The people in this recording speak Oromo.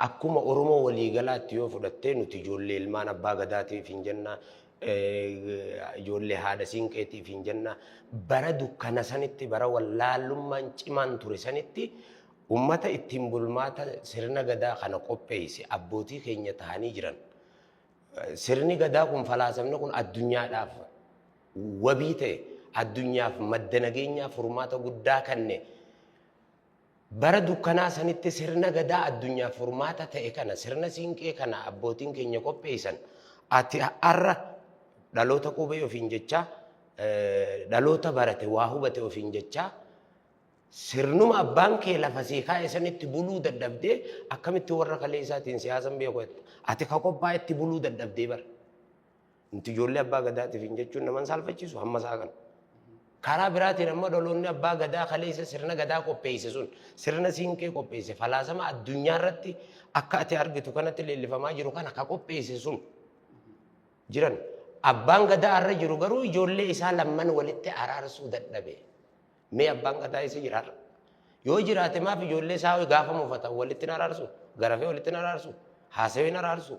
Akkuma Oromoo waliigalaatti yoo fudhatte, nuti ijoollee ilmaan abbaa gadaatiif hin jenna, ijoollee haadha siinqeetiif hin jenna. Bara dukkana sanitti, bara wallaalummaan cimaan ture sanitti, ummata ittiin bulmaata sirna gadaa kana qopheesse abbootii keenya ta'anii jiran. Sirni gadaa kun, falaasamni kun addunyaadhaaf wabii ta'e, addunyaaf madda nageenyaa, furmaata guddaa kanne. Bara dukkanaa sanitti sirna gadaa addunyaaf furmaata ta'e kana, sirna siinqee kana abbootiin keenya qopheessan, ati har'a dhaloota qubee ofiin jechaa, dhaloota barate waa hubate ofiin jechaa, sirnuma abbaan kee lafa sii kaa'e sanitti buluu dadhabdee, akkamitti warra kalee isaatiin siyaasan beeku jetta? Ati ka qophaa'etti buluu dadhabdee bara. Nuti ijoollee abbaa gadaatiif hin jechuun naman saalfachiisu hamma isaa kana. Karaa biraatiin ammoo dhaloonni abbaa gadaa kaleessa sirna gadaa qopheesse sun, sirna siinqee qopheesse, falaasama addunyaa irratti akka ati argitu kanatti leellifamaa jiru kana ka qopheesse sun jiran. Abbaan gadaa irra jiru garuu ijoollee isaa lamman walitti araarsuu dadhabe. Mee abbaan gadaa isa jira har'a? Yoo jiraate maaf ijoollee isaa gaafa mufatan walitti hin araarsu? Garafee walitti hin araarsu? Haasawee hin araarsu?